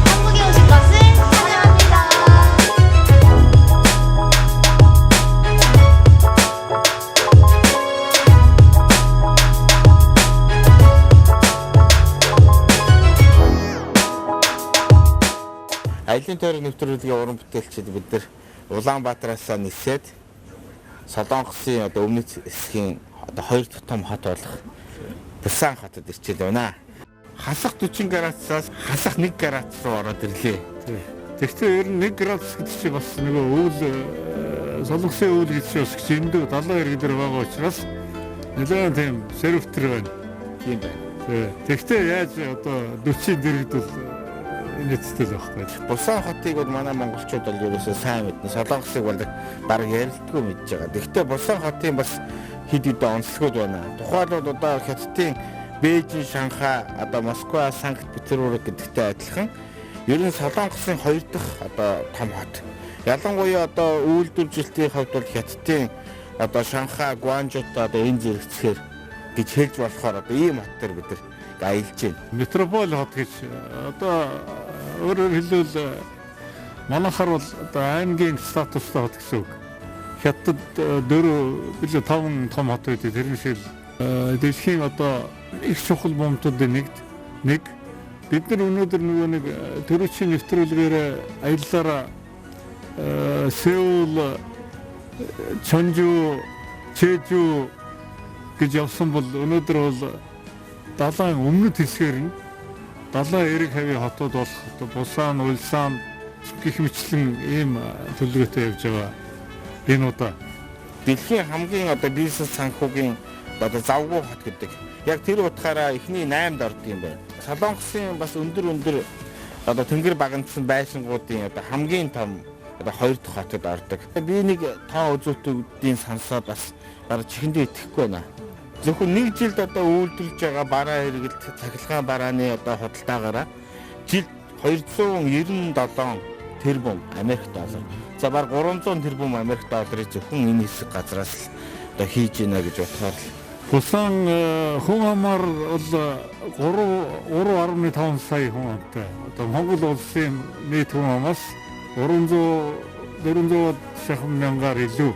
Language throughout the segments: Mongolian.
한국에 오신 것을 환영합니다. Аялын тойрог нэвтрүүлгийн уран бүтээлчид бид нар Улаанбаатараас нисээд Солонгосын одоо өмнөд хэсгийн одоо хоёр дахь том хот болох Пусан хотод ирчээд байна. Хасах 40 градусаас хасах 1 градус руу ороод ирлээ. Тэгвэл ер нь 1 градус гэдэг чинь бас нөгөө өвөл Солонгосын өвөл гэж чинь бас зөндөө далайн иргэн дээр байгаа учраас нэлээд тийм сэрвтер байна. Тийм байна. Тэгвэл яаж одоо 40 дэрэгд бол нийцтэй л байхгүй. Пусан хотыг бол манай монголчууд бол ерөөсөө сайн мэднэ. Солонгосыг бол бараг ярилдгүй мэдж байгаа. Тэгэхдээ Пусан хотын бас хэд хэдэн онцлогуд байна. Тухайлбал одоо Хятадын Бээжин, Шанхай, одоо Москва, Санкт Петербург гэдэгтэй адилхан ер нь Солонгосын хоёр дахь одоо том хот. Ялангуяа одоо үйлдвэржилтийн хувьд бол Хятадын одоо Шанхай, Гуанчжоутай одоо энэ зэрэгцээр гэж хэлж болохоор одоо ийм хот төр бид нар аялж байна. Метрополь хот гэж одоо өөрөөр хэлбэл манайхаар бол одоо аймгийн статустай хот гэсэн үг. Хятад 4 билүү 5 том хот байдаг. Тэр нь шиг дэлхийн одоо их чухал бомтуудын нэг бид нар өнөөдөр нөгөө нэг төрөчийн нэвтрүүлгээр аяллаараа Сеул, Чонжу, Чэжу гэж явсан бол өнөөдөр бол далайн өмнөд хэсгээр нь далайн эрэг хавийн хотууд болох одоо Бусан, Ульсан гэх мэтлэн ийм төлөвлөгөөтэй явж байгаа энэ удаа. Дэлхийн хамгийн одоо бизнес санхүүгийн одоо завгүй хот гэдэг. Яг тэр утгаараа эхний 8-д ордог юм байна. Солонгосын бас өндөр одоо тэнгэр багандсан байшингуудын одоо хамгийн том одоо хоёр дахь хотод ордог. Би нэг тоо үзүүлэлтүүдийн сонсоод бас бараг чихэндээ итгэхгүй байна. Зөвхөн нэг жилд одоо үйлдвэрлэж байгаа бараа хэрэгэлт цахилгаан барааны одоо худалдаагаараа жилд 297 тэрбум Америк доллар. За бараг 300 тэрбум Америк долларыг зөвхөн энэ хэсэг газраас л одоо хийж гинэ гэж бодохоор л Пусан хүн амаар бол 3 3.5 сая хүн амтай. Одоо Монгол улсын нийт хүн амаас 300 400 шахам мянгаар илүү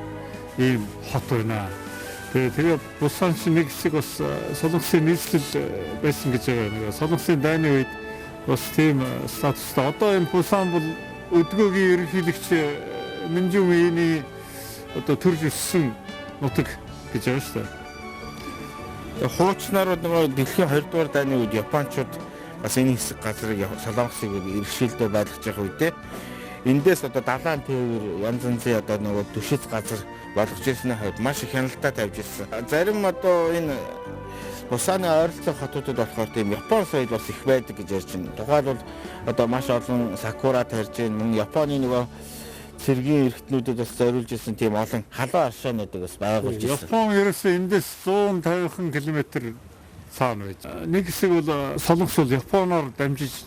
ийм хот байна. Тэгээ Пусан чинь нэг хэсэг бас Солонгосын нийслэл байсан гэж байгаа. Нэг Солонгосын дайны үед бас тийм статустай. Одоо энэ Пусан бол өдгөөгийн ерөнхийлөгч Минжүминий одоо төрж өссөн нутаг гэж байгаа шүү дээ. Хуучнаар нөгөө дэлхийн 20 дугаар дайны үед Япончууд бас энэ хэсэг газрыг Солонгосыг иргэшилдээ байлгаж байгаа үедээ эндээс одоо далайн тээвэр янз янзын одоо нөгөө түшиц газар болгож ирсний хувьд маш их хяналтаа тавьж ирсэн. Зарим одоо энэ Пусаны ойролцоох хотуудад болохоор тийм Япон соёл бас их байдаг гэж ярьж байна. Тухайлбал одоо маш олон сакура тарьж байна. Мөн Японы нөгөө цэргийн эрхтнүүдэд бас зориулж ирсэн тийм олон халуун аршаануудыг бас байгуулж ирсэн. Япон ерөөсөө эндээс 150 км цаана байж. Нэг хэсэг бол Солонгос бол Японоор дамжиж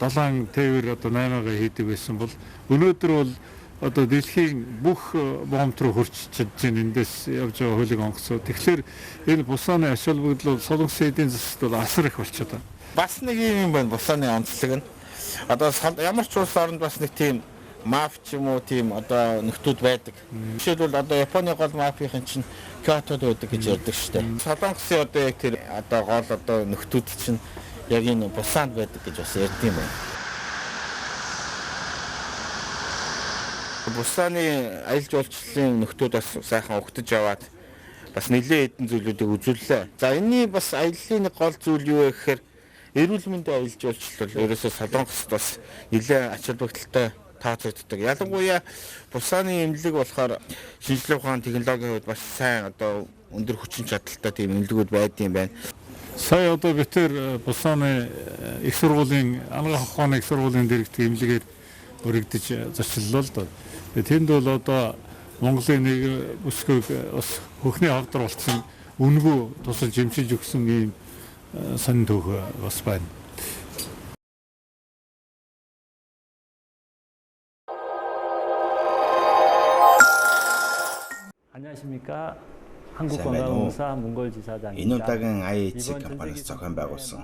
далайн тээвэр одоо 8-ага хийдэг байсан бол өнөөдөр бол одоо дэлхийн бүх бомб руу хөрч чадж байна эндээс явж байгаа хөлөг онгоцоо. Тэгэхээр энэ Пусаны ач холбогдол бол Солонгосын эдийн засагт бол асар их болчиход байна. Бас нэг юм байна Пусаны онцлог нь. Одоо ямар ч улс оронд бас нэг тийм маф ч юм уу тийм одоо нөхдүүд байдаг. Жишээлбэл одоо Японы гол мафийн чинь Кёотод байдаг гэж ярьдаг шүү дээ. Солонгосын одоо яг тэр одоо гол одоо нөхдүүд чинь яг энэ Пусанд байдаг гэж бас ярьдаг юм байна. Бусааны аялал жуулчлалын нөхдүүд бас сайхан угтаж аваад бас нэлээд хэдэн зүйлүүдийг үзүүллээ. За энэний бас аяллын нэг гол зүйл юу вэ гэхээр эрүүл мэндийн аялал жуулчлал ерөөсөө Солонгост бас нэлээд ач холбогдолтой тооцогддог. Ялангуяа Бусааны эмнэлэг болохоор шинжлэх ухааны технологийн хувьд бас сайн одоо өндөр хүчин чадалтай тийм эмнэлгүүд байдсан юм байна. Сая одоо бид тэр Бусааны их сургуулийн анагаах ухааны их сургуулийн дэрэгдэх эмнэлгээр өргөдөж зочлолоо л доо. Тэнд бол одоо Монголын нэг бүсгүйг бас хөхний хавдар болцсон үнэгүй тусалж эмчилж өгсөн ийм сонин түүх бас байна. 안녕하십니까. Сайн байна уу? 한국관광공사 Энэ 문걸지사장입니다. удаагийн IHC компаниас зохион байгуулсан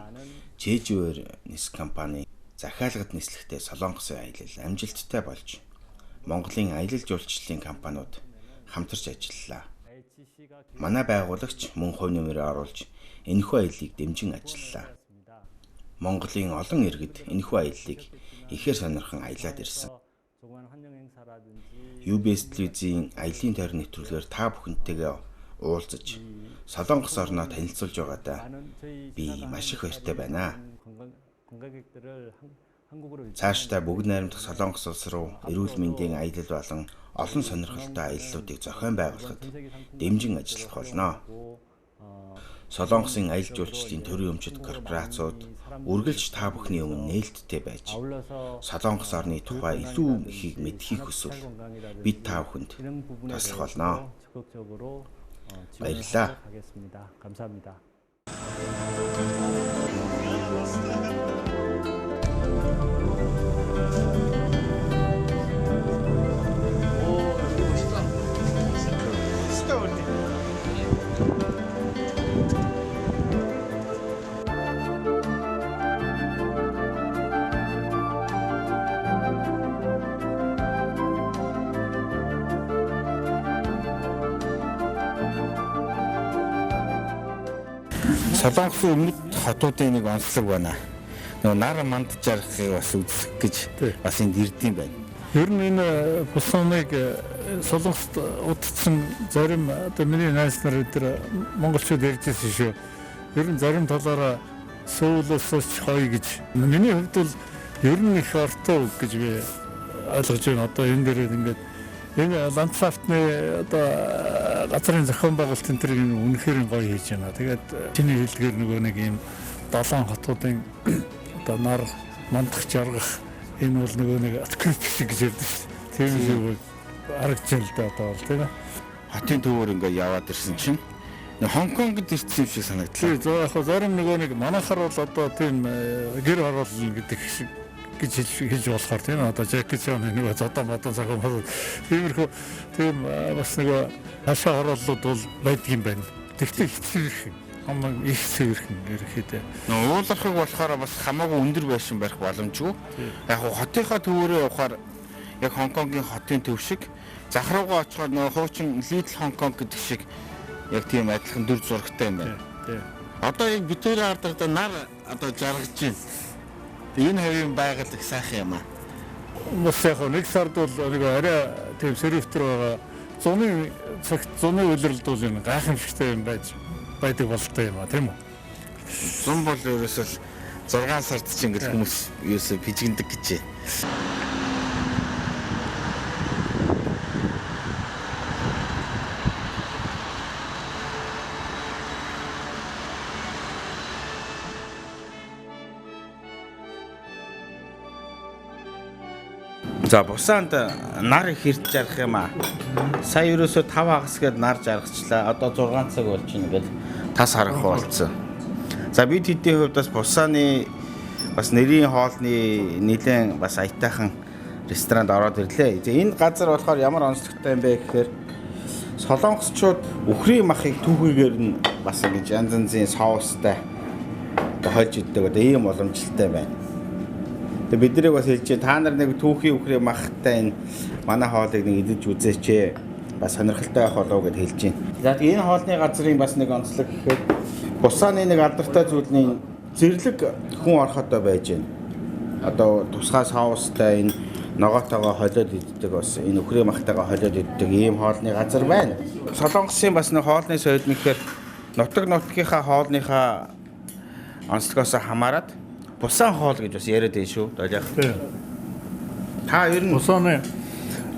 Jeju Air нисэх компани захиалгад нислэгтэй Солонгосын аялал амжилттай болж Монголын аялал жуулчлалын компаниуд хамтарч ажиллалаа. Манай байгуулагч мөн хувь нэмрээ оруулж энэхүү аяллыг дэмжин ажиллалаа. Монголын олон иргэд энэхүү аяллыг ихээр сонирхон аялаад ирсэн. UBS телевизийн аялын тойрон нэвтрүүлгээр та бүхэнтэйгээ уулзаж Солонгос орноо танилцуулж байгаадаа би маш их баяртай байна. Цаашдаа бүгд найрамдах Солонгос улс руу эрүүл мэндийн аялал болон олон сонирхолтой аяллуудыг зохион байгуулахад дэмжин ажиллах болно. Солонгосын аялал жуулчлалын төрийн өмчит корпорациуд үргэлж та бүхний өмнө нээлттэй байж Солонгос орны тухай илүү ихийг мэдэхийг хүсвэл бид та бүхэнд туслах болно. Баярлалаа. 감사합니다. Солонгосын өмнөд хотуудын нэг онцлог байна. Нөгөө нар манд жаргахыг бас үзэх гэж бас энд ирдэм байна. Ер нь энэ Бусаныг Солонгост удцсан зарим одоо миний найз нар энэ монголчууд ярьж байсан шүү. Ер нь зарим талаараа Сөүлөөс ч гоё гэж. Миний хувьд бол ер нь их ортой гэж би ойлгож байна. Одоо энэ дээр ингээд энэ ландшафтны одоо газрын зохион байгуулалтын тэр юм үнэхээр гоё хийж байна. Тэгээд чиний хэлдгээр нөгөө нэг юм долоон хотуудын одоо нар мандах жаргах энэ бол нөгөө нэг открыт шиг гэж ярьдаг шүү дээ. Тийм шиг харагдаж байна л да одоо бол тийм ээ. Хотын төвөөр ингээд яваад ирсэн чинь Хонконгод ирсэн юм шиг санагдлаа. Тийм зөв яг зарим нөгөө нэг манайхаар бол одоо тийм гэр хороолно гэдэг шиг гэж хэлж болохоор тийм ээ одоо Жеки Чан нөгөө зодоо модон цагаан бол тиймэрхүү тийм бас нөгөө хашаа хорооллууд бол байдаг юм байна. Тэгтэл их цэвэрхэн хамаг их цэвэрхэн ерөнхийдөө. Нөгөө уулархаг болохоор бас хамаагүй өндөр байшин барих боломжгүй. Яг хотынхаа төвөөрөө явахаар яг Хонконгийн хотын төв шиг зах руугаа очихоор нөгөө хуучин Little Hong Kong гэдэг шиг яг тийм адилхан дүр зурагтай юм байна. Одоо яг бид хоёрын ард одоо нар одоо жаргаж байна. Энэ хоёрын байгаль их сайхан юм аа. Бас яг нэг сард бол нэг арай тийм сэрвтер байгаа. Зуны цагт зуны улиралд бол энэ гайхамшигтай юм байж байдаг болтой юм а тийм үү? Зун бол ерөөсөө 6 сард чинь ингээл хүмүүс ерөөсөө пижигэндэг гэж. За Бусаанд нар их хэрд жаргах юм аа. Сая ерөөсөө 5 хагас гээд нар жаргачлаа. Одоо 6 цаг болж байна гээд тас харах болцсон. За бид хэдийн хувьд бас Бусааны бас нэрийн хоолны нэлээд бас аятайхан ресторанд ороод ирлээ. За энэ газар болохоор ямар онцлогтой юм бэ гэхээр солонгосчууд үхрийн махыг түүхийгээр нь бас ингэж янз янзын соустай хольж иддэг одоо ийм боломжтой байна. Тэгээ бид нарыг бас хэлж та нар нэг түүхий үхрийн махтай энэ манай хоолыг нэг идэж үзээч ээ. Бас сонирхолтой байх болов уу гэд хэлж байна. За тэгээ энэ хоолны газрын бас нэг онцлог гэхэд Бусааны нэг алдартай зүйлний зэрлэг хүн орохтой байж байна. Одоо тусгай соустай энэ Ногоотойгоо холиод иддэг бас энэ үхрийн махтайгаа холиод иддэг ийм хоолны газар байна. Солонгосын бас нэг хоолны соёл нь гэхээр нутаг нутгийнхаа хоолныхаа онцлогоос хамаарат Бусан хоол гэж бас яриад байна шүү. Долоох. Та ер нь Бусааны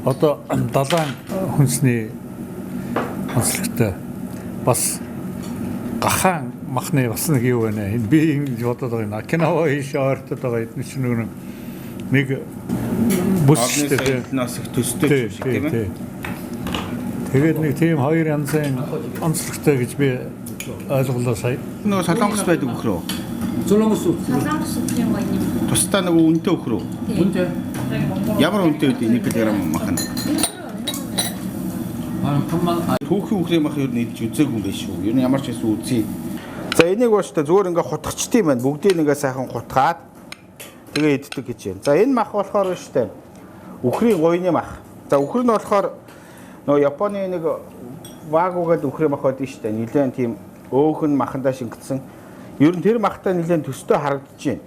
одоо далайн хүнсний онцлогтой бас гахаан махны бас нэг юу байна. Энэ би ингэж бодоод байгаа юм. Окинава ийш ойртоод байгаа эдгээр чинь нэг нэг бүс хоолны шүү дээ. соёл нь бас их төстэй юм шиг тийм ээ. Тэгээд нэг тийм хоёр янзын онцлогтой гэж би ойлголоо сая. Нөгөө Солонгос байдаг үхрөө. Солонгос Солонгос үхрийн гоёны. Тусдаа нөгөө үнэтэй үхрөө. үнэтэй. Ямар үнэтэй вэ? 1 кг мах нь. Аа, 3만 Түүхийн үхрийн мах ер нь идэж үзээгүй юм биш үү? Ер нь ямар ч байсан үзье. За энийг бол шүү дээ зүгээр ингээ хутгачтай юм байна. Бүгдийг ингээ сайхан хутгаад тэгээ иддэг гэж байна. За энэ мах болохоор шүү дээ үхрийн гуйны мах. За үхэр нь болохоор нөгөө Японы нэг вагу гэдэг үхрийн мах байдаг шүү дээ. Нилээн тийм өөхөн махандаа шингэсэн. Ер нь тэр махтай нилээн төстэй харагдаж байна.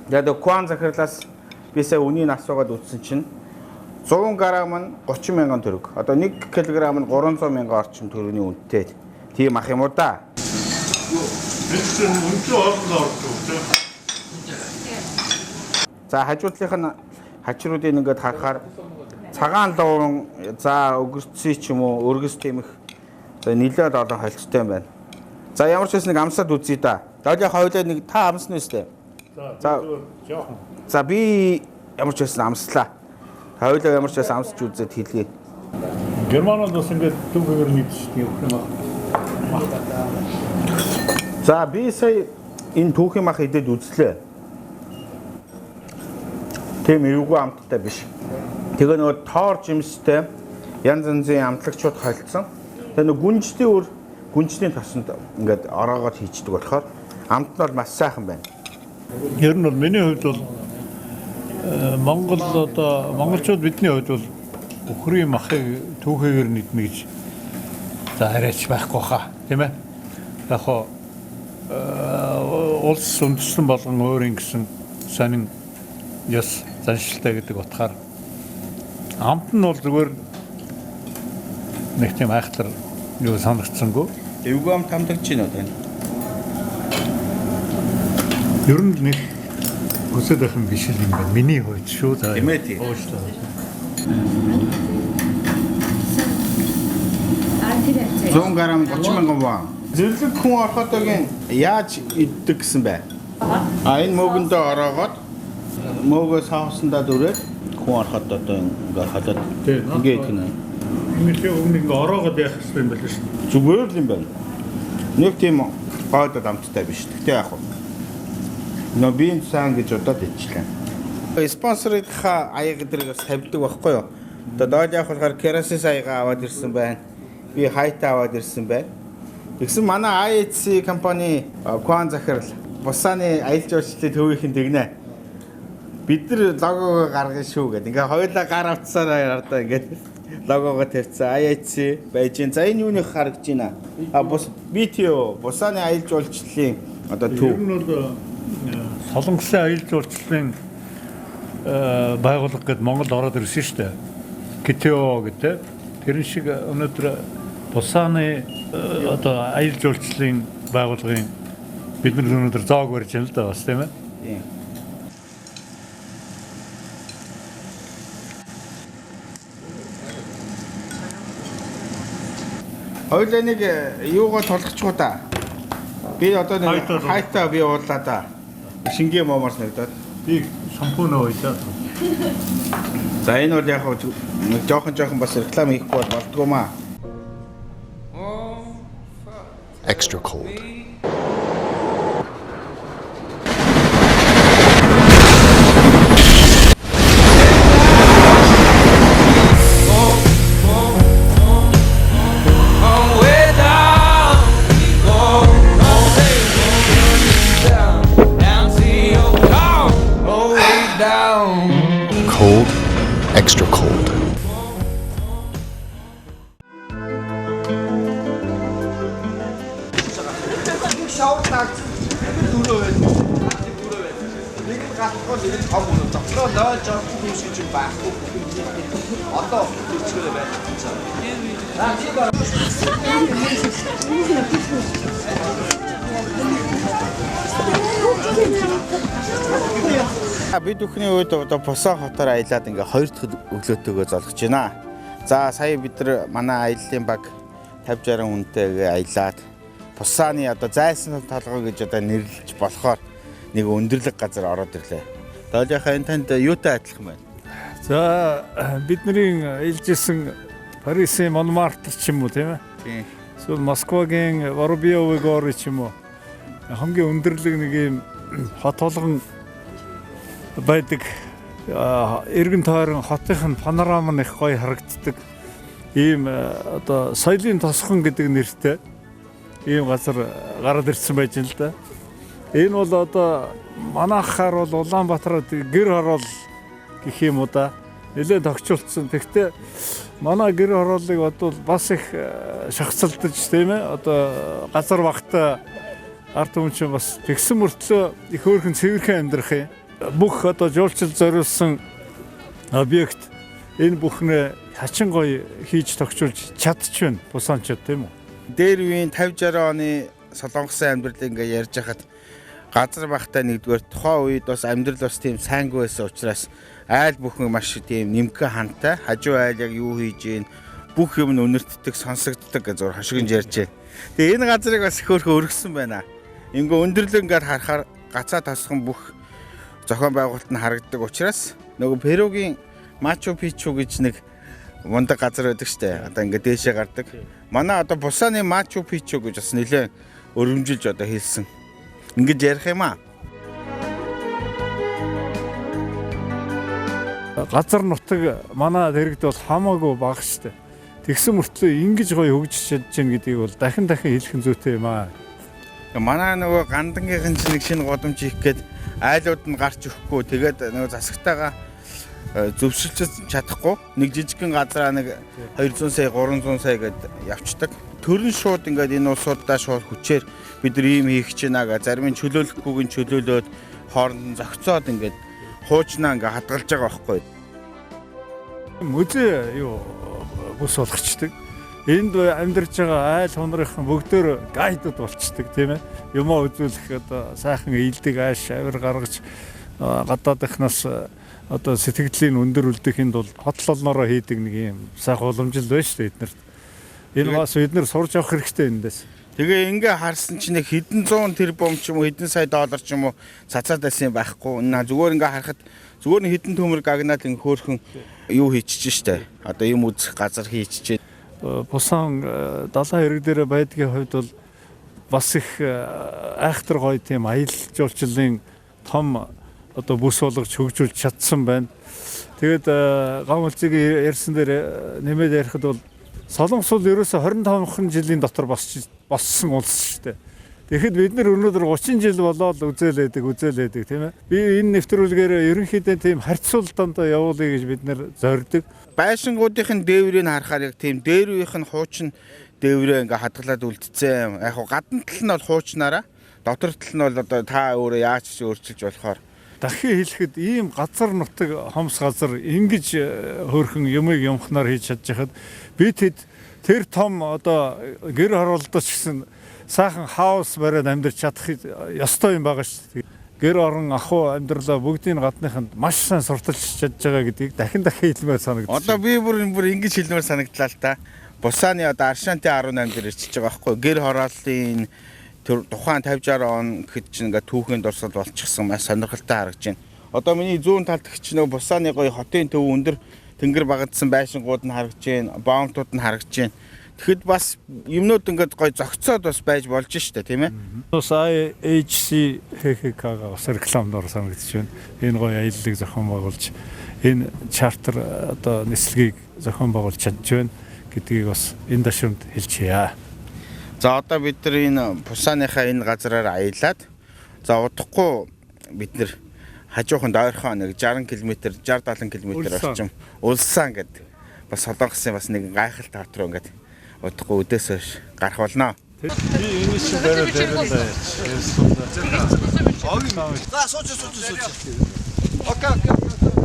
Тэгээд Куан захирлаас би сая үнийг асуугаад үзсэн чинь 100 г нь 30 мянган төгрөг. Одоо 1 кг нь 300 мянган орчим төгрөгийн үнэтэй. Тийм ах юм уу да. Энэ чинь үнэтэй хоолнд ордог тийм. За хажуудлынх нь хачруудыг ингээд харахаар цагаан лууран за өгөрцөй ч юм уу өргөс тэмэх за нэлээд олон холцтой юм байна. За ямар ч байсан нэг амсаад үзье да. Долоо хоёулаа нэг та амсна үстэй. За жоохон. За би ямар ч байсан амслаа. Хоёулаа ямар ч байсан амсч үзээд хэлье. Германууд бас ингээд түүхээр нэгдэж тийм үхрийн мах. За би сая энэ түүхийн мах идэд үзлээ. Тийм эвгүй амттай биш. Тэгээ нөгөө тоор жимстэй янз янзын амтлагчуд холцсон. Тэгээ нөгөө гүнжлийн үр гүнжлийн тосонд ингээд ороогоод хийчдэг болохоор амт нь бол маш сайхан байна. Ер нь бол миний хувьд бол Монгол одоо монголчууд бидний хувьд бол үхрийн махыг түүхээр нэгднэ гэж за арайч байхгүй хаа тийм ээ. Яг хоо улс үндэстэн болгон өөр ингэсэн сонин ёс заншилтай гэдэг утгаар амт нь бол зүгээр нэг тийм айхтар юу санагдсангүй. Эвгүй амт хамтагч байна уу тань? Ер нь нэг хүсэж байх юм биш л юм байна. Миний хувьд шүү. За. Тийм ээ, тийм. Уучлаарай. Аа тэр хавцаа. 100 г 30 мянган вон. Зэрлэг хүн орхотойг яаж иддэг гэсэн бэ? А энэ мөөгөндөө ороогоод мөөгөө соусандаа дүрээд хүн ороход одоо ингээ холиод Тийм, ингээ идэх нэ. Миний өмнө ингээ ороогоод явах хэрэгтэй юм байна шүү. Зүгээр л юм байна. Нэг тийм гойдод амттай биш. Тэгтээ яах вэ? Нөө би энэ сайн гэж удаад ичлээ. Спонсорынхаа аяг эдрийг бас тавьдаг байхгүй юу? Одоо доол явах болохоор Керасис аяга аваад ирсэн байна. Би хайта аваад ирсэн байна. Тэгсэн манай IHC компани Куан захирал Бусааны аялал жуулчлалын төвийнхэн тэгнэ. Бид нар логогоо гаргана шүү гэдэг. Ингээ хоёулаа гар авцсараа ардаа ингээд логогоо тавьсан. IHC байж гин. За энэ юуны харагдаж байна? А бус BTO Бусааны аялал жуулчлалын одоо төв. Ер нь бол Солонгосын аялал жуулчлалын байгууллага гэд Монголд ороод ирсэн шүү дээ. КТО гэдэг. Тэрэн шиг өнөөдөр Бусааны одоо аялал жуулчлалын байгууллагын бид нар өнөөдөр зоог барьж байна л да бас тийм ээ. Тийм. Хоёулаа нэг юугаа тулгачих уу та? Би одоо нэг Хайта хайта би уулаа да. Шингийн момоор санагдаад. Би шампунь ууя. За энэ бол яг хөө нэг жоохон жоохон бас реклам хийхгүй бол болдгоо маа. Extra cold. Cold, extra cold. Шавар таагч нэг дөрөв байж. Нэг нь галтгоо нэг нь том өрөө. Одоо 0.60 хүмүүс гэж юм байхгүй. Одоо төрчгөө байна. Бид бүхний үед одоо Пусан хотоор аялаад ингээ хоёр дахь өглөөтэйгөө золгож байна. За сая бид нар манай аяллаа баг 50 60 хүнтэйгээ аялаад Пусаны одоо зайсан толгой гэж одоо нэрлэж болохоор нэг өндөрлөг газар ороод ирлээ. Доолийнхаа энэ танд юутай адилхан байна? За бидний аялж исэн Парисын Монмартр ч юм уу тийм ээ? Тийм. Эсвэл Москвагийн Воробьевы горы ч юм уу. Хамгийн өндөрлөг нэг юм хот болгон байдаг. Эргэн тойрон хотынх нь панорама нь их гоё харагддаг. Ийм одоо соёлын тосгон гэдэг нэртэй ийм газар гараад ирсэн байж л да. Энэ бол одоо манайхаар бол Улаанбаатарт гэр хороол гэх юм уу да. Нэлээд тохижуулсан. Тэгэхдээ манай гэр хорооллыг бодвол бас их шахацалдаж тийм ээ. Одоо газар багтаа ард түмэн чинь бас тэгсэн мөртлөө их хөөрхөн цэвэрхэн амьдрах юм. Бүх одоо жуулчид зориулсан объект энэ бүхнээ хачин гоё хийж тохижуулж чадчихвэн Пусанчууд тийм үү? Дээр үеийн 50 60 оны Солонгосын амьдралыг ингээ ярьж хахад газар багтаа нэгдүгээр тухайн үед бас амьдрал бас тийм сайнгүй байсан учраас айл бүхэн маш тийм нэмхэн хантай хажуу айл яг юу хийж гин бүх юм нь үнэртдэг сонсогддог гэж зур хошигнж ярьж байна. Тэгээ энэ газрыг бас их хөөрхөн өргөсөн байна. Ингээ өндөрлөг ингээд харахаар гацаа тосхон бүх зохион байгуулалт нь харагддаг учраас нөгөө Перугийн Мачу Пичу гэж нэг мундаг газар байдаг штэ. Одоо ингээ дээшээ гардаг. Манай одоо Пусаны Мачу Пичу гэж бас нэлээд өрөмжилж одоо хэлсэн. Ингэж ярих юм аа. Газар нутаг манай дэрэгд бол хамаагүй бага штэ. Тэгсэн мөртлөө ингэж гоё хөгжиж чадж гин гэдгийг бол дахин дахин хэлэх нь зүйтэй юм аа. Манай нөгөө гандангийнхан чинь нэг шинэ гудамж хийх гээд айлууд нь гарч өгөхгүй. Тэгээд нөгөө засагтайгаа зөвшөлж чадахгүй. Нэг жижигхэн газараа нэг 200 сая 300 сая гэд явцдаг. Тэр нь шууд ингээд энэ улсуудаа шууд хүчээр бид нар ийм хийх гэж байна га зарим нь чөлөөлөхгүйг нь чөлөөлөөд хооронд нь зохицоод ингээд хуучнаа ингээд хадгалж байгаа байхгүй. Музей юу бүс болгочдөг. Энд амьдарч байгаа айл хунрынхан бүгдөө гайдууд болчдөг тийм ээ. Юмаа үзүүлэх одоо сайхан ийдэг ааш авир гаргаж гадаадынхнаас одоо сэтгэгдлийн өндөр үлдэхийн тулд хотл олноороо хийдэг нэг юм сайхан уламжлал байна шүү дээ эднэрт. Энэ бас бид нар сурч авах хэрэгтэй эндээс. Тэгээ ингээ харсан чинь нэг хэдэн зуун тэрбум ч юм уу хэдэн сая доллар ч юм уу цацаад байсан юм байхгүй. Зүгээр ингээ харахад зүгээр нэг хэдэн төмөр гагнаад ингээ хөөрхөн юу хийчихэж штэ. Одоо юм үзэх газар хийчихэж. Пусан далайн хэрэг дээр байдгийн хувьд бол бас их айхтар гоё тийм аялал жуулчлалын том одоо бүс болгож хөгжүүлж чадсан байна. Тэгээд гав мөлцгийг ярьсан дээр нэмээд ярихад бол Солонгос бол ерөөсө 25 жилийн дотор боссон улс шүү дээ. Тэгэхэд бид нар өнөөдөр 30 жил болоод үзээлээдэг тийм ээ. Би энэ нэвтрүүлгээр ерөнхийдөө тийм харьцуул дандаа явуулъя гэж бид нар зорддог. Байшингуудын дээврийг харахаар яг тийм дээр үеийнх нь хуучин дээврээ ингээ хадгалаад үлдсэн. Яг хуу гадна тал нь бол хуучнараа, дотор тал нь бол одоо та өөрөө яаж ч өөрчилж болохоор. Дахин хэлэхэд ийм газар нутаг хомс газар ингэж хөөрхөн юмыг юмхнаар хийж чадж хахад бид хэд тэр том одоо гэр хороолдож гэсэн сайхан хаус бариад амьдарч чадах ёстой юм байгаа шүү дээ. Гэр орон ахуй амьдралаа бүгдийг гадныханд маш сайн сурталчилж чадж байгаа гэдгийг дахин дахин хэлмээр санагдчих. Одоо би бүр ингэж хэлмээр санагдлаа л та. Бусааны одоо Аршантын 18 дээр ирчихэж байгаа байхгүй. Гэр хорооллын тэр тухайн 50 60 он гэхэд чинь ингээд түүхийн дурсал болчихсон маш сонирхолтой харагдаж байна. Одоо миний зүүн талд гэх чинь нөгөө Бусааны гоё хотын төв өндөр тэнгэр багадсан байшингууд нь харагдаж байна, бомтууд нь харагдаж байна. Тэгэхэд бас юмнууд ингээд гоё зохицоод бас байж болж штэ тийм ээ. Бас IHC ХХК-га бас рекламдор санагдаж байна. Энэ гоё аяллыг зохион байгуулж энэ чартер одоо нислэгийг зохион байгуулж чадж байна гэдгийг бас энэ дашрамд хэлчихье. За одоо бид нар энэ Пусаныхаа энэ газраар аялаад за удахгүй бид нар хажууханд ойрхон нэг 60 км 60 70 км орчим Улсан гэдэг бас Солонгосын бас нэг гайхалтай хот руу ингээд удахгүй өдөөс хойш гарах болно. Би энэ шиг бариад ярина да. За сууч. Окей.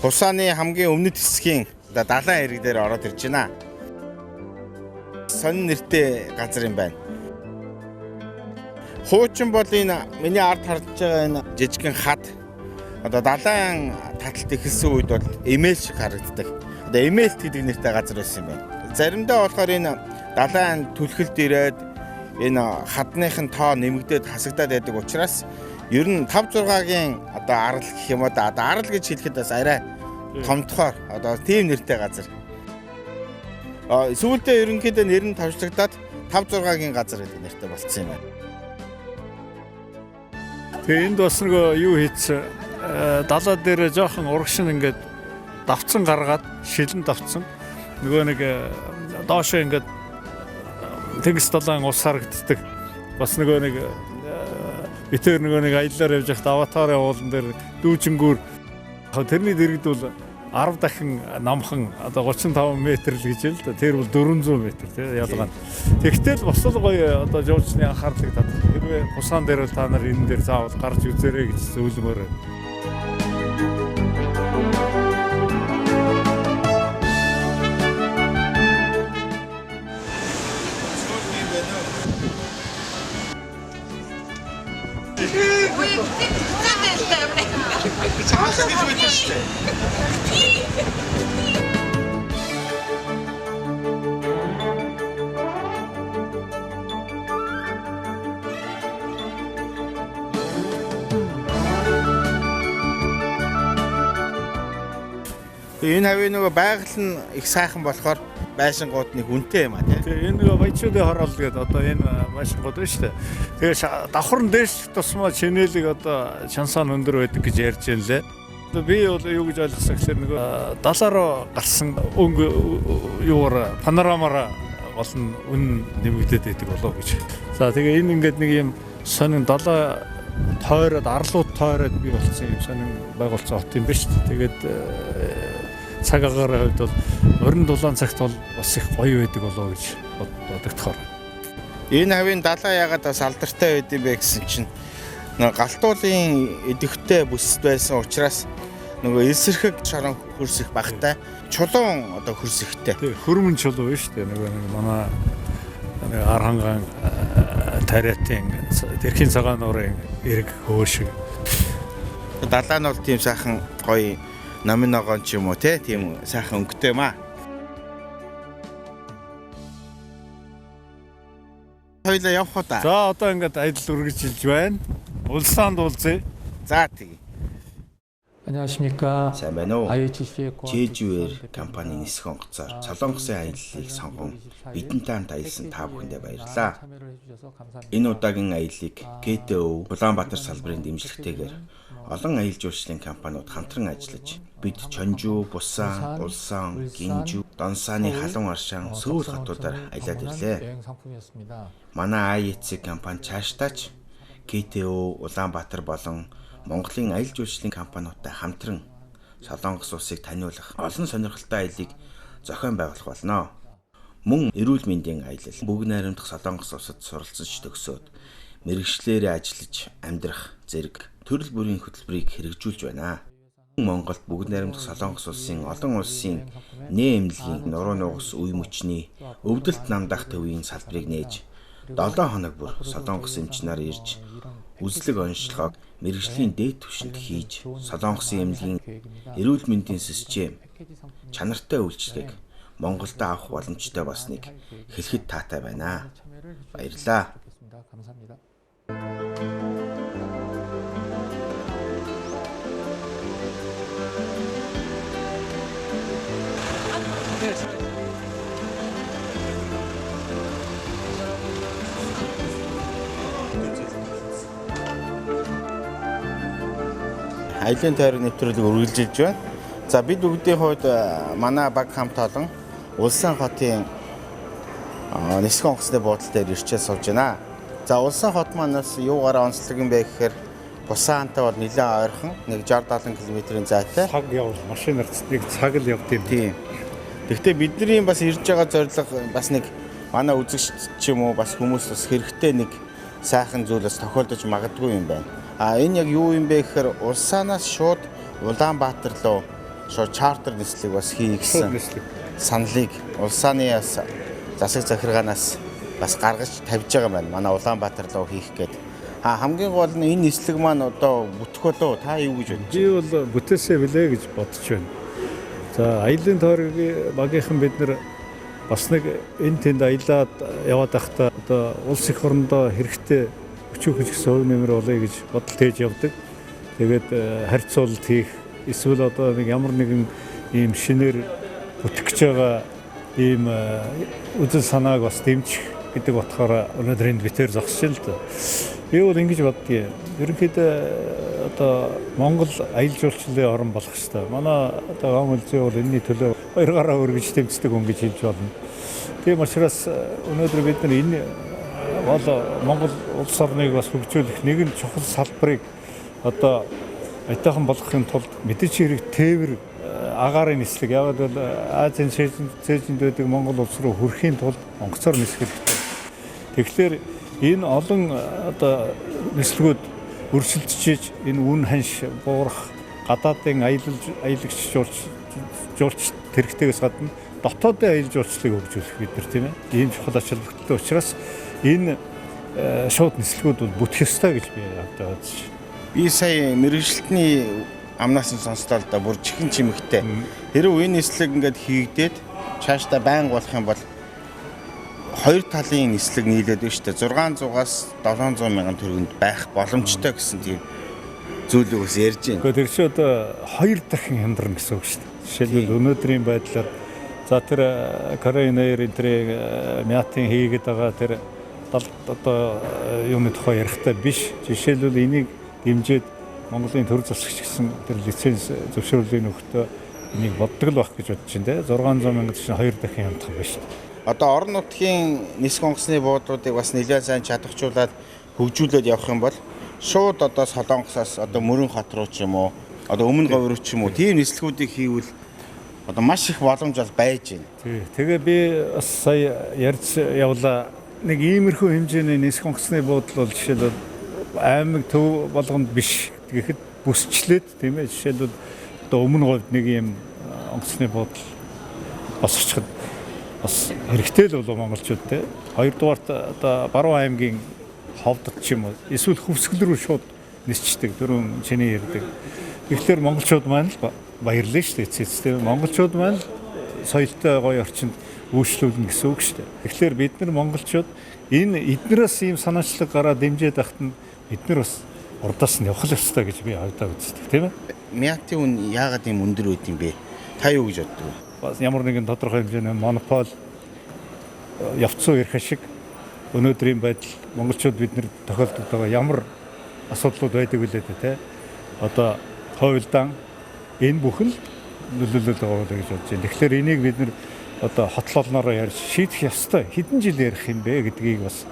Пусаны хамгийн өмнөд хэсгийн одоо далайн эрэг дээр ороод ирж байна. Сонин нэртэй газар юм байна. Хуучин бол энэ миний ард харж байгаа энэ жижигхэн хад одоо далайн таталт эхэлсэн үед бол эмээл шиг харагддаг. Одоо эмээлт гэдэг нэртэй газар байсан юм байна. Заримдаа болохоор энэ далайн түлхэлд ирээд энэ хадных нь тоо нэмэгдээд хасагдаад байдаг учраас ер нь 5 6-гийн одоо арал гэх юм уу да одоо арал гэж хэлэхэд бас арай томдохоор одоо тийм нэртэй газар. Сүүлдээ ерөнхийдөө нэр нь товчлогдоод 5 6-гийн газар гэдэг нэртэй болцсон юм байна. Тэгээ энд бас нөгөө юу хийцэн далаа дээр жоохон урагшин ингээд давцсан гаргаад шилэн давцсан нөгөө нэг доошоо ингээд тэнгис далайн ус харагддаг. Бас нөгөө нэг битэр нөгөө нэг аяллаар явж байхад аватарын уулан дээр дүүжингүүр тэрний дэргэд бол 10 дахин намхан одоо 35 метр л гэж л да. Тэр бол 400 метр тий ялгаа. Тэгтэл бас л гоё одоо жуулчны анхаарлыг татах. Хэрвээ Пусан дээр бол та нар энэ дээр заавал гарч үзээрэй гэж зөвлөмөр байна. Тэгээ энэ хавийн нөгөө байгаль нь их сайхан болохоор байшингууд нэг үнэтэй юм а тий. Тэгээ энэ нөгөө баячуудын хороол гэдэг одоо энэ байшингууд байна шүү дээ. Тэгээ давхар нь дээшлэх тусмаа чинэлэг одоо чансан өндөр байдаг гэж ярьж байна лээ. Одоо би бол юу гэж ойлгосон гэхээр нөгөө далаа руу гарсан өнгө юугаар панорамаараа гол нь үн нэмэгдээд байдаг болоо гэж. За тэгээ энэ ингээд нэг юм сонин далаа тойроод арлууд тойроод бий болсон юм сонин байгуулсан хот юм байна шүү дээ. Тэгээд цаг агаарын хувьд бол морин дулаан цагт бол бас их гоё байдаг болоо гэж бодогдохоор. Энэ хавийн далаа ягаад бас алдартай байд юм бэ гэсэн чинь нөгөө галтуулын идэвхтэй бүсэд байсан учраас нөгөө элсэрхэг шорон хөрс их багтай, чулуун одоо хөрс ихтэй. Тий, хөрмөн чулуу шүү дээ. Нөгөө нэг манай нэг Арханган тариатын тэрхийн цагаан нуурын эрг хөө шиг. Далаа нь бол тийм сайхан гоё номин ногоон ч юм уу те тийм сайхан өнгөтэй юм аа. Хоёлаа явах уу та? За одоо ингээд аялал үргэлжилж байна. Улсаанд уулзъя. За тэгье. 안녕하십니까. Сайн байна уу? IHC의 Jeju Air компани нисэх онгоцоор Солонгосын аяллыг сонгон бидэнтэй хамт аялсан та бүхэндээ баярлалаа. Энэ удаагийн аяллыг КТО Улаанбаатар салбарын дэмжлэгтэйгээр олон аялал жуулчлалын компаниуд хамтран ажиллаж бид Чонжу, Бусан, Улсан, Гинжу, Донсаны халуун аршаан, Сөүл хотуудаар аялаад ирлээ. Манай IHC компани цаашдаа ч КТО Улаанбаатар болон Монголын аялал жуулчлалын компаниудтай хамтран Солонгос улсыг таниулах олон сонирхолтой аяллыг зохион байгуулах болно. Мөн эрүүл мэндийн аялал бүгд найрамдах Солонгос улсад суралцж төгсөөд мэргэжлээрээ ажиллаж амьдрах зэрэг төрөл бүрийн хөтөлбөрийг хэрэгжүүлж байна. Монголд бүгд найрамдах Солонгос улсын олон улсын нээ эмнэлгийн нуруу нугас үе мөчний өвдөлт намдах төвийн салбарыг нээж 7 хоног бүр Солонгос эмч нар ирж үзлэг онцлогоог мэргэжлийн дээд түвшинд хийж Солонгосын эмнэлгийн эрүүл мэндийн систем чанартай үйлчилгээг Монголд авах боломжтой болсныг хэлэхэд таатай байна. Баярлалаа. Аялын тойрог нэвтрүүлэг үргэлжилж байна. За бид бүгдийн хувьд манай баг хамт олон Улсан хотын нисэх онгоцны буудлын дээр ирчээ сууж байна. За Улсан хот маань бас юугаараа онцлог юм бэ гэхээр Пусантай бол нэлээд ойрхон нэг 60 70 км-ийн зайтай. Цаг явал машинаар нэг цаг л явд юм. Тийм. Гэхдээ бидний бас ирж байгаа зорилго бас нэг манай үзэгч ч юм уу бас хүмүүс бас хэрэгтэй нэг сайхан зүйл бас тохиолдож магадгүй юм байна. А энэ яг юу юм бэ гэхээр Улсаанаас шууд Улаанбаатар руу Шууд чартер нислэг бас хий Шууд гэсэн нислэг. саналыг улсааны бас засаг захиргаанаас бас гаргаж тавьж байгаа юм байна. Манай Улаанбаатар руу хийх гээд. А хамгийн гол нь энэ нислэг маань одоо бүтэх болов та юу гэж бодож Би бол бүтээсээ билээ гэж бодож байна. За аялын тойргийн багийнхан бид нар бас нэг энэ тэнд аялаад яваад байхдаа одоо улс их орондоо хэрэгтэй өчүүхэн ч гэсэн хувь нэмэр олъё гэж бодол тээж явдаг. Тэгээд харьцуулалт хийх эсвэл одоо нэг ямар нэгэн ийм шинээр бүтэх гэж байгаа ийм үзэл санааг бас дэмжих гэдэг утгаараа өнөөдөр энд битээр зогсож л да. Би бол ингэж боддгийг. Ерөнхийдөө одоо Монгол аялал жуулчлалын орн болох ёстой. Манай одоо гам үлзий бол энэний төлөө хоёр гараа өргөж тэмцдэг хүн гэж хэлж болно. Тийм учраас өнөөдөр бид нар энэ бол Монгол улс орныг бас хөгжүүлэх нэгэн чухал салбарыг одоо аятайхан болгохын тулд мэдээж хэрэг тээвэр агаарын нислэг яг бол Азийн цээжинд байдаг Монгол улс руу хүрэхийн тулд онгоцоор нисэх хэрэгтэй. Тэгэхээр энэ олон одоо нислэгүүд өрсөлдөж энэ үн ханш буурах гадаадын аялагч жуулч тэрэгтэйгээс гадна дотоодын аялал жуулчлалыг хөгжүүлэх бид нар тийм ээ. Ийм чухал ач холбогдолтой учраас энэ шууд нислэгүүд бол бүтэх ёстой гэж би одоо бодож байна. Би сая мэргэжилтний амнаас нь сонслоо л да бүр чихэн чимэгтэй. Хэрвээ энэ нислэг ингээд хийгдээд цаашдаа байнга болох юм бол хоёр талын нислэг нийлээд байна шүү дээ. 600-аас 700 мянган төгрөгөнд байх боломжтой гэсэн тийм зүйлийг бас ярьж байна. Гэхдээ тэр чинь одоо хоёр дахин хямдарна гэсэн үг шүү дээ. Жишээлбэл өнөөдрийн байдлаар за тэр Korean Air энэ Мятын хийгээд байгаа тэр одоо юуны тухай ярихдаа биш. Жишээлбэл энийг дэмжиж Монголын төр засагч гэсэн тэр лиценз зөвшөөрлийг өгөхдөө энийг боддог л байх гэж бодож байна те. 600 мянга чинь хоёр дахин хямдах юм байна шүү дээ. Одоо орон нутгийн нисэх онгоцны буудлуудыг бас нэлээд сайн чадахжуулаад хөгжүүлээд явах юм бол шууд одоо Солонгосоос одоо Мөрөн хот руу ч юм уу одоо Өмнө говь руу ч юм уу тийм нислэгүүдийг хийвэл одоо маш их боломж бол байж байна. Тий. Тэгээ би бас сая ярьж явлаа. Нэг иймэрхүү хэмжээний нисэх онгоцны буудал бол жишээлбэл аймаг төв болгонд биш гэхэд бүсчлээд тийм ээ жишээлбэл одоо Өмнө говьд нэг ийм онгоцны буудал босгочиход бас хэрэгтэй л болов монголчууд те. Хоёрдугаарт одоо Баруун аймгийн ховдод ч юм уу эсвэл Хөвсгөл рүү шууд нисчдэг дөрөв чиний ярьдаг. Тэгэхээр монголчууд маань л баярлана шүү дээ эцэс тийм. Монголчууд маань л соёлтой гоё орчинд үйлчлүүлнэ гэсэн үг шүү дээ. Тэгэхээр бид нар монголчууд энэ эднээс ийм санаачлаг гараа дэмжиж байхад нь бид нар бас урдаас нь явах л ёстой гэж би хувьдаа үздэг тийм ээ. Мятын үн яагаад ийм өндөр байд юм бэ? Та юу гэж боддог вэ? Бас ямар нэгэн тодорхой хэмжээний монопол явцсан эрх ашиг өнөөдрийн байдал монголчууд бид нар тохиолдод байгаа ямар асуудлууд байдаг вүлээ дээ те. Одоо хувилдаан энэ бүхэн нөлөөлөд байгаа гэж бодож байна. Тэгэхээр энийг бид нар одоо хотлолноороо ярьж шийдэх ёстой. Хэдэн жил ярих юм бэ гэдгийг бас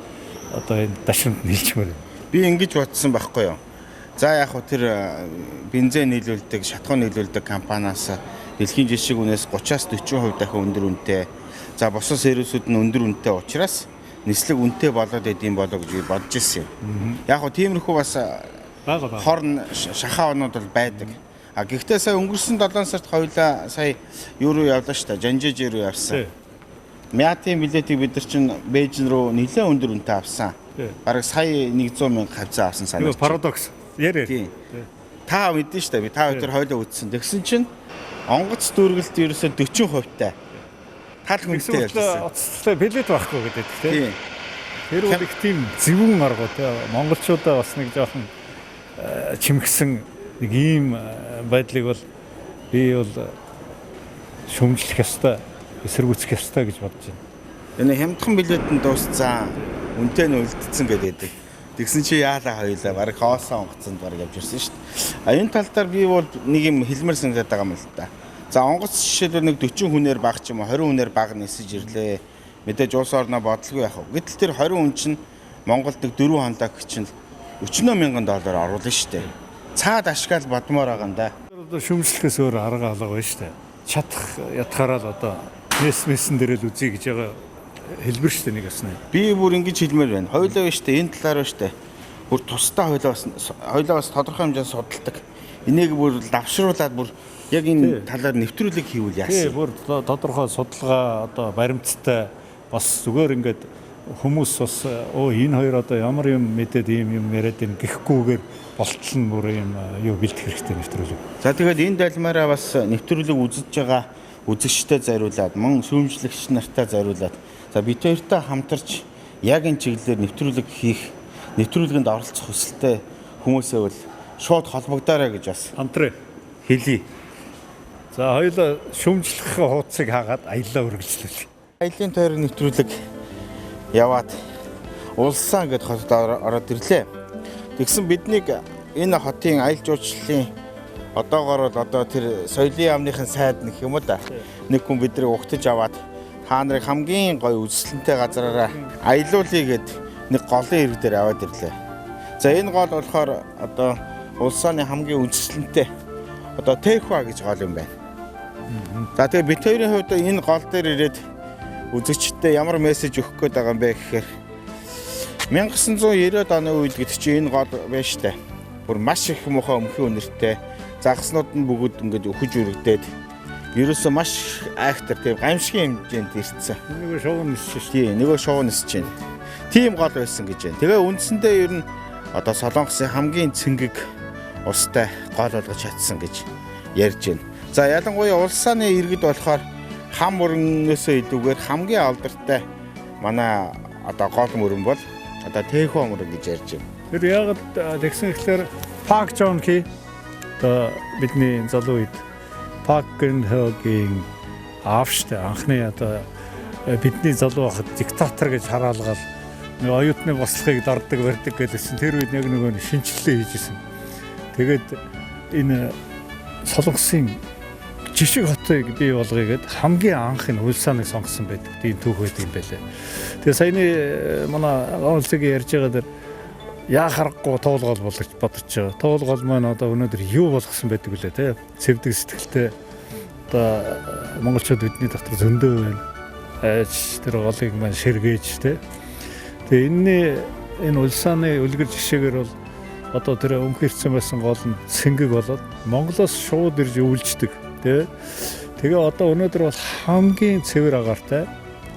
одоо энэ дашрамд нь хэлчмээр байна. Би ингэж бодсон байхгүй юу? За яг хөө тэр бензин нийлүүлдэг, шатхуун нийлүүлдэг компаниас дэлхийн жишиг үнээс 30-аас 40% дахин өндөр үнэтэй. За бусад сервисүүд нь өндөр үнэтэй учраас нислэг үнэтэй болоод идэм болоо гэж би бодож ирсэн юм. Яг хөө тиймэрхүү бас хорн шахаа онууд бол байдаг. А гэхдээ сая өнгөрсөн 7 сард хоёлаа сая юу руу явлаа шүү дээ. Жанжиж руу явсан. Мятын билетийг бид нар чинь Бээжин рүү нэлээд өндөр үнэтэй авсан. Бараг сая 100 мянга хавцаа авсан санагдаж. Парадокс. Ярэ. Та мэдэн шүү дээ. Би та хоёр хойлоо үтсэн. Тэгсэн чинь онгоц дүүргэлт ерөөсөө 40% таа. Тал хүнтэй явсан. Оцтой билет байхгүй гэдэг тийм. Тэр бол их тийм зөвүүн арга тий. Монголчуудаа бас нэг жоохон чимгсэн нэг ийм байдлыг бол би бол шүмжлэх ёстой, эсэргүүцэх ёстой гэж бодож байна. Энэ хямдхан билет нь дууссан. Үнэтэй нь үлдсэн гэдэг. Тэгсэн чи яалаа хоёлаа бараг хоосон онгоцонд бараг явж ирсэн шүү дээ. А энэ тал дээр би бол нэг юм хэлмэр санагдаад байгаа юм л да. За онгоц жишээлбэл нэг 40 хүнээр баг ч юм уу 20 хүнээр баг нисэж ирлээ. Мэдээж улс орноо бодлого яах вэ? Гэтэл тэр 20 хүн чинь Монголд нэг 4 хоног чинь 40 мянган доллар оруулна шүү дээ. Цаад ашгаал бодмоор байгаа юм да. Одоо шүмжлэхээс өөр арга алга байна шүү дээ. Чадах ятгаараа л одоо нэс мэсэн дээрээ л үзье гэж байгаа хэлбэр шүү дээ нэг асна. Би бүр ингэж хэлмээр байна. Хоёулаа байна шүү дээ. Энэ талаар байна шүү дээ. Бүр тусдаа хоёулаа бас тодорхой хэмжээнд судалдаг. Энийг бүр давшруулад бүр Яг энэ талаар нэвтрүүлэг хийвэл яасан? Тий, бүр тодорхой судалгаа одоо баримттай бас зүгээр ингээд хүмүүс бас өө энэ хоёр одоо ямар юм мэдээд ийм юм яриад юм гэхгүйгээр болтол нь бүр юм юу бэлдэх хэрэгтэй нэвтрүүлэг. За тэгээд энэ далмаараа бас нэвтрүүлэг үзэж байгаа үзэгчдэд зориулаад мөн шүүмжлэгч нартай зориулаад за бид хоёртой хамтарч яг энэ чиглэлээр нэвтрүүлэг хийх нэвтрүүлгэнд оролцох хүсэлтэй хүмүүсээ бол шууд холбогдоорой гэж бас хамтраа хэлье. За хоёулаа шүүмжлэх хуудсыг хаагаад аяллаа үргэлжлүүлье. Аялын тойрог нэвтрүүлэг яваад Улсан гэд хотод ороод ирлээ. Тэгсэн биднийг энэ хотын аялал жуулчлалын одоогоор бол одоо тэр соёлын яамныхын сайд нэх юм уу да. Нэг хүн биднийг угтаж аваад та нарыг хамгийн гоё үзэсгэлэнтэй газраараа аялуулъя гэд нэг голын ирэг дээр аваад ирлээ. За энэ гол болохоор одоо Улсааны хамгийн үзэсгэлэнтэй одоо Тэхва гэж гол юм байна. За тэгээ бид хоёрын хувьд энэ гол дээр ирээд үзэгчдэд ямар мессеж өгөх гээд байгаа юм бэ гэхээр 1990-ад оны үед гэдэг чинь энэ гол байна штэ. Бүр маш их муухай өмхий үнэртэй загаснууд нь бүгд ингээд өхөж үрэгдээд ерөөсөө маш айхтар тийм гамшигын хэмжээнд ирсэн. Нөгөө шугам нисэж шүү. Тийм, нөгөө шугам нисэж байна. Тийм гол байсан гэж байна. Тэгээ үндсэндээ ер нь одоо Солонгосын хамгийн цэнгэг устай гол болгож чадсан гэж ярьж байна. За ялангуяа улсааны иргэд болохоор хам мөрөнгөөсөө илүүгээр хамгийн алдартай манай одоо гол мөрөн бол одоо Тэхва мөрөн гэж ярьж байна. Тэр яагаад тэгсэн гэхээр Пак Чон Хи одоо бидний залуу үед Пак Гын Хөгийн аав штэ анхны одоо бидний залуу байхад диктатор гэж хараалгаал нэг оюутны бослогыг дарддаг барьдаг гэлсэн. Тэр үед яг нөгөө шинжилгээ хийжсэн. Тэгээд энэ Солонгосын жишг хотыг бий болгоё гэд хамгийн анх энэ Улсааныг сонгосон байдаг. Тийм түүх байдаг юм байлээ. Тэгээ саяны манай гавлцгийн ярьж байгаа дэр яа харахгүй туулгал болгож бодож байгаа. Туулгал маань одоо өнөөдөр юу болгосон байдаг вүлээ те. Цэвдэг сэтгэлтэй одоо монголчууд бидний дотор зөндөө байна. Айж тэр голыг маань ширгээж те. Тэгээ энэний энэ Улсааны үлгэр жишээгээр бол одоо тэр өмхөрцөн байсан гол нь цэнгэг болоод Монголоос шууд ирж өвлждөг те. Тэгээ одоо өнөөдөр бол хамгийн цэвэр агаартай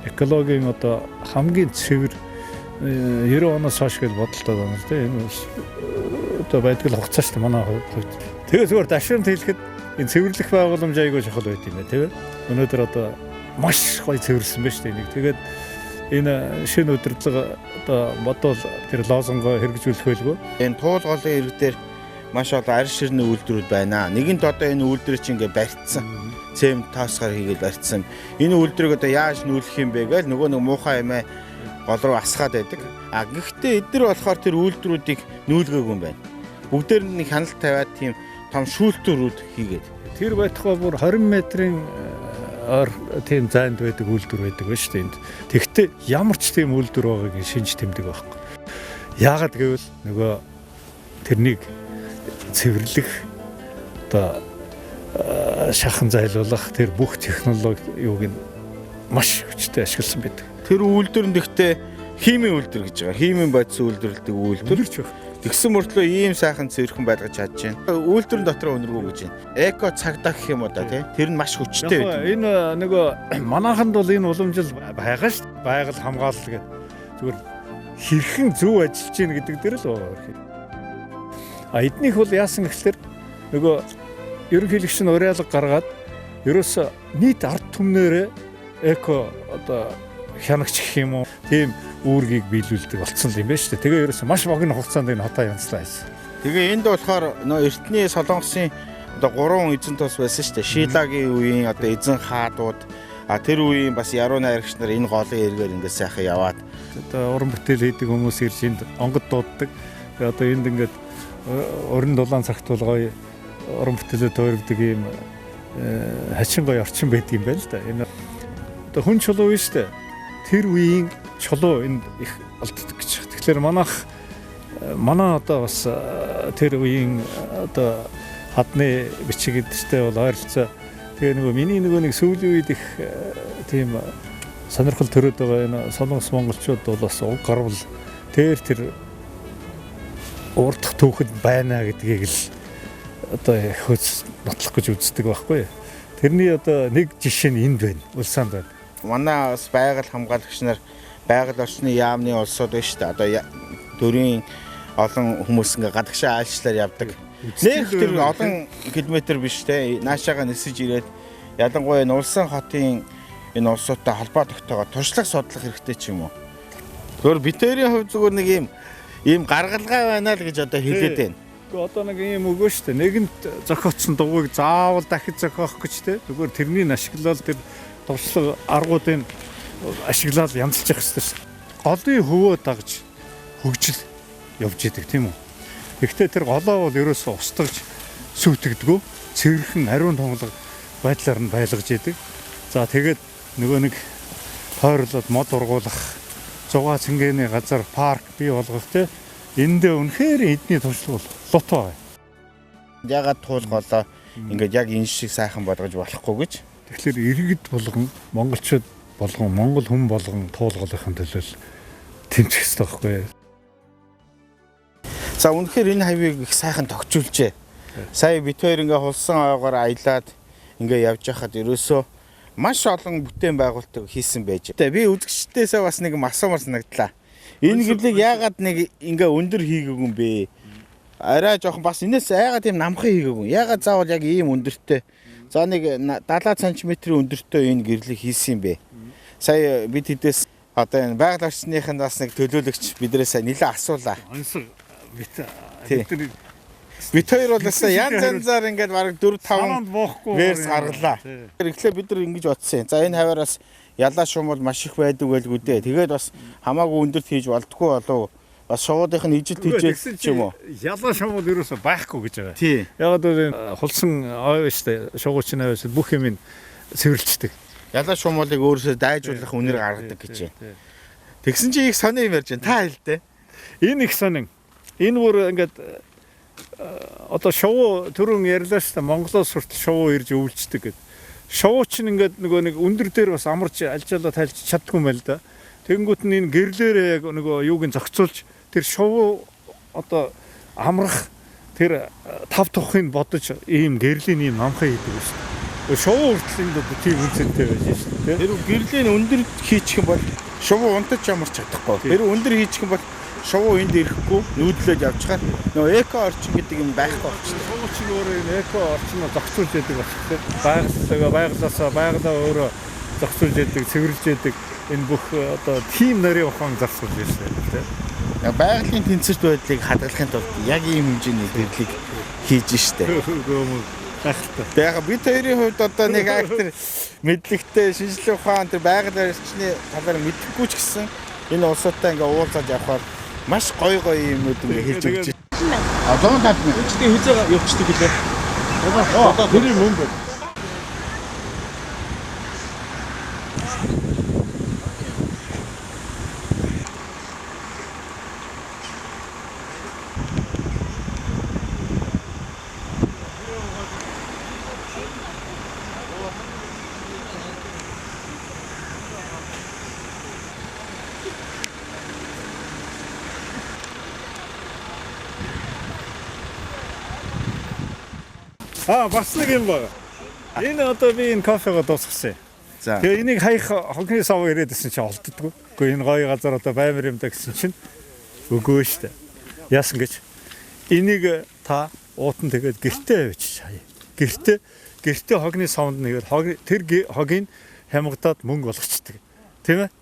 экологийн одоо хамгийн цэвэр 90 оноос хойш гэж бодолтой байна л тийм энэ одоо байдаг л хугацаа шүү дээ манай хувьд. Тэгээ зүгээр дашрамт хэлэхэд энэ цэвэрлэх байгууламж айгүй чухал байт юм байна тийм. Өнөөдөр одоо маш гоё цэвэрлсэн байна шүү дээ энийг. Тэгээд энэ шинэ удирдлага одоо бодвол тэр лозунгоо хэрэгжүүлэх байлгүй. Энэ туул голын ирэг дээр маш олон арь ширний үйлдвэрүүд байна. Нэгэнт одоо энэ үйлдвэрийг чинь ингээ барьцсан. Цемент таасгаар хийгээд барьцсан. Энэ үйлдвэрийг одоо яаж нүүлэх юм бэ гээл нөгөө нэг муухай юм гол руу асгаад байдаг. А гэхдээ эдгээр болохоор тэр үйлдвэрүүдийг нүүлгээгүй юм байна. Бүгдээр нь нэг хяналт тавиад тийм том шүүлтүүрүүд хийгээд. Тэр байтугай бүр 20 метрийн ойр тийм зайд байдаг үйлдвэр байдаг ба шүү дээ энд. Тэгэхдээ ямар ч тийм үйлдвэр байгааг шинж тэмдэг байхгүй. Яагаад гэвэл нөгөө тэрнийг цэвэрлэх одоо шахан зайлуулах тэр бүх технологи юуг нь маш хүчтэй ашигласан байдаг. Тэр үйлдвэр нь гэхдээ химийн үйлдвэр гэж байгаа. Химийн бодис үйлдвэрлэдэг үйлдвэр. Тэгсэн мөртлөө ийм сайхан цэвэрхэн байлгаж чадж байна. Үйлдвэрийн дотор өнөргөө гэж байна. Эко цагдаа гэх юм уу да тий. Тэр нь маш хүчтэй байдаг. Энэ нөгөө манайханд бол энэ уламжил байгаа шүү дээ. Байгаль хамгаалал гэдэг. Зүгээр хэрхэн зөв ажиллаж гин гэдэг дээр л байгаа. А эднийх бол яасан гэхэлэр нөгөө ерөнхийлөгч нь уриалга гаргаад ерөөсө нийт ард түмнээрээ эко одоо хянагч гэх юм уу тийм үүргийг биелүүлдэг болцсон юм байна шүү дээ. Тэгээ ерөөсө маш богино хугацаанд энэ хотоо янзлаа хийсэн. Тэгээ энд болохоор нөө эртний Солонгосын одоо 3 эзэн тус байсан шүү дээ. Шилагийн үеийн одоо эзэн хаадууд а тэр үеийн бас яруу найрагч нар энэ голын эргээр ингээд сайхан яваад одоо уран бүтээл хийдэг хүмүүс ирж энд онгод дууддаг. Тэгээ одоо энд ингээд орон дулаан цагт бол гоё уран бүтээлээ тойрогдөг ийм хачин гоё орчин байдаг юм байна л да. Энэ одоо хүн чулуу шүү дээ. Тэр үеийн чулуу энд их олддог гэж. Тэгэхээр манай одоо бас тэр үеийн одоо хадны бичиг гэдэгтэй бол ойролцоо. Тэгээ нөгөө миний нөгөө нэг сүүлийн үед их тийм сонирхол төрөөд байгаа энэ Солонгос монголчууд бол бас уг гарвал тэр урдах түүхэд байна гэдгийг л одоо хөөц нотлох гэж үздэг байхгүй. Тэрний одоо нэг жишээ нь энд байна. Улсаанд байна. Манай бас байгаль хамгаалагч нар байгаль орчны яамны улсууд байна шүү дээ. Одоо дөрвийн олон хүмүүс ингээ гадагшаа айлчлаар явдаг. Нэг тэр олон километр биш те. Наашаага нисэж ирээд ялангуяа энэ Улсан хотын энэ улсуудтай холбоо тогтоогоо туршлага судлах хэрэгтэй ч юм уу. Зүгээр бид хоёрын хувьд зүгээр нэг ийм гаргалгаа байна л гэж одоо хэлээд байна. Гэхдээ одоо нэг ийм өгөө шүү дээ. Нэгэнт зохиоцсон дугуйг заавал дахиж зохиох гэж те. Зүгээр тэрнийг ашиглаад тэр туршлага аргуудыг ашиглаад янзлж явах хэрэгтэй шүү дээ. Голын хөвөө дагж хөгжил явж идэг тийм үү. Гэхдээ тэр голоо бол ерөөсөө устгаж сүйтгэдэггүй. Цэвэрхэн ариун тунгалаг байдлаар нь байлгаж идэг. За тэгээд нөгөө нэг тойрлоод мод ургуулах, зугаа цэнгэний газар парк бий болгох те. Эндээ үнэхээр эдний туршлага бол лутаа байна. Ягаад туул голоо ингээд яг энэ шиг сайхан болгож болохгүй гэж. Тэгэхээр иргэд болгон монголчууд болгон монгол хүн болгон туул голынхын төлөө тэмцэх ёстой байхгүй юу? За үнэхээр энэ хавийг их сайхан тогтчулжээ. Сая бид хоёр ингээ хулсан ойгоор аялаад ингээ явж байхад ерөөсөө маш олон бүтээн байгуулалт хийсэн байж. Тэгээ би үзэгчдээсээ бас нэг асуумар санагдлаа. Энэ гэрлийг яагаад нэг ингээ өндөр хийгээгүй юм бэ? Арай жоохон бас энэс яагаад тийм намхан хийгээгүй юм? Яагаад заавал яг ийм өндөртэй? За нэг 70 см-ийн өндөртэй энэ гэрлийг хийсэн юм бэ? Сая бид хэдээс одоо энэ байгаль орчных нь бас нэг төлөөлөгч бидрээс нэлээд асуулаа. Онсог бит Тий. Бид хоёр бол бас янз янзаар ингээд бараг 4 5 верс гаргалаа. Тэгэхээр бид нар ингэж бодсон юм. За энэ хаваар бас ялаа шумуул маш их байдаг байлгүй дээ. Тэгээд бас хамаагүй өндөрт хийж болдгоо болов. Бас шувуудынх нь ижил тэжээл ч юм уу. Ялаа шумуул ерөөсөө байхгүй гэж байгаа. Тий. Ягаад гэвэл хулсан ой шүү дээ. Шугуучин ой шүү бүх юм цэвэрлждэг. Ялаа шумуулыг өөрөөсөө дайжуулах үнэр гаргадаг гэж байна. Тэгсэн чи их сони юм ярьж байна. Та хэлдэ. Энэ их сонин. Энэ бүр ингээд одоо шувуу түрүүн ярьлаа шүү дээ. Монголоос хүртэл шувуу ирж өвлждөг гэд. Шувуу чинь ингээд нөгөө нэг өндөр дээр бас амарч альжаалаа тайлж чаддгүй юм байл да. Тэгэнгүүт нь энэ гэрлээрээ яг нөгөө юуг нь зохицуулж тэр шувуу одоо амрах тэр тав тухыг бодож ийм гэрлийн ийм намхан хийдэг шүү дээ. Шувуу хүртэл энд одоо тийм үнцэнтэй байж шүү дээ. Тэр гэрлийн өндөр хийчих юм бол шувуу унтаж амарч чадахгүй. Тэр өндөр хийчих юм бол шувуу энд ирэхгүй нүүдлээд явчихаар нөгөө эко орчин гэдэг юм байхгүй болчихсон. Шувуу чинь өөрөө энэ эко орчноо зохицуулж яадаг болчихсон. Байгаль байгалаасаа байгалаа өөрөө зохицуулж яадаг, цэвэрлж яадаг энэ бүх одоо тийм нарийн ухаан зарцуулж байсан юм тийм. Байгалийн тэнцвэрт байдлыг хадгалахын тулд яг ийм хэмжээний гэрлийг хийж штэ. Гайхалтай. Тэгээ яг бид хоёрын хувьд одоо нэг актер мэдлэгтэй шинжлэх ухаан тэр байгаль орчны талаар мэдэхгүй ч гэсэн энэ улсуудтай ингээ уулзаад явхаар маш гоё гоё юмнууд ингээ хэлж өгч байна. А 150 мянга. Үчтэй хизээ явчихдаг гэлээ. Тэр юм мөнгө. Аа бас нэг юм байна. Энэ одоо би энэ кофегаа дуусгасан. За. Тэгээ энийг хаях хогны сав ирээд исэн чинь олддоггүй. Үгүй энэ гоё газар одоо баймар юм да гэсэн чинь үгүй шүү дээ. Яасан гэж энийг та уутан тэгээд гэртээ авчиж хаяа. Гэртээ хогны савнд нэгээд тэр хогийг хямгадаад мөнгө болгочдөг. Тийм ээ?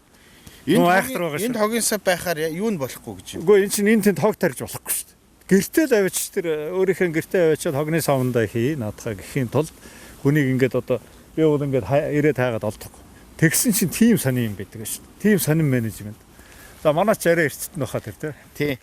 Энэ хогийн сав байхаар юу нь болохгүй гэж юм. Үгүй энэ чинь энэ тэнд хог тарьж болохгүй шүү дээ. Гэртээ л авчиж тэр өөрийнхөө гэртээ авчиад хогны савндаа хий наадхаа гэхийн тулд хүнийг ингээд одоо би бол ингээд ирээд хайгаад олдохгүй. Тэгсэн чинь тийм сонин юм байдаг шүү дээ. Тийм сонин менежмент. За манай ч арай эрсдэн байхаа тэр тий. Тий.